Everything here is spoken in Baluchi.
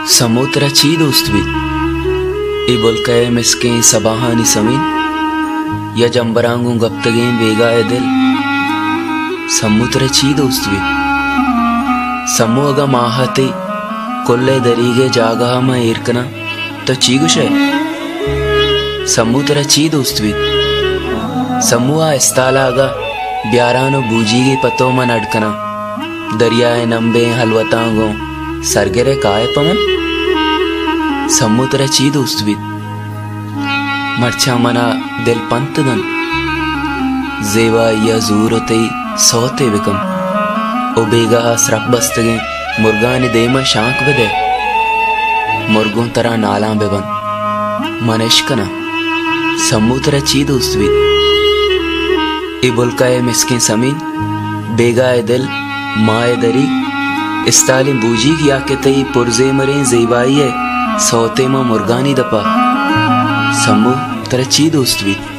سمو ترا چی دوست بیت؟ اے بلکئے مسکیں سباہانی سمین یا جمبراں گوں گپتگیں بیگاہ ءِ دل؟ سمو ترا چی دوست بیت؟ سمو اگاں ماہ ءَ تئی کل ءِ دریگ ءِ جاگہ ءَ من ایر کناں، تو چی گوشئے؟ سمو ترا چی دوست بیت؟ سمو آ استال ءَ اگاں بیاران ءُ بوجیگے پہ تو من اڈ کناں۔ دریا ءِ نمبیں ہلوتاں گوں سرگرے کائے پہ من؟ سمو ترا چی دوست بیت؟ مرچاں منا دل پنت دنت، زیبائی ءَ زور ءُ تئی سوتے بکن ءُ بیگاہ ءَ سرپ بستگیں مرگانی دیم ءَ شانک بدئے۔ مرگ اوں ترا نالاں ببنت، من اشکناں۔ سمو ترا چی دوست بیت؟ اے بلکئے مسکیں سمین، بیگاہ ءِ دل، ماہ ءِ دریگ، استالیں بوجیگ یا کہ تئی پرزیمریں زیبائی ءِ سوتے ماں مرگانی دپ ءَ؟ سمو ترا چی دوست بیت؟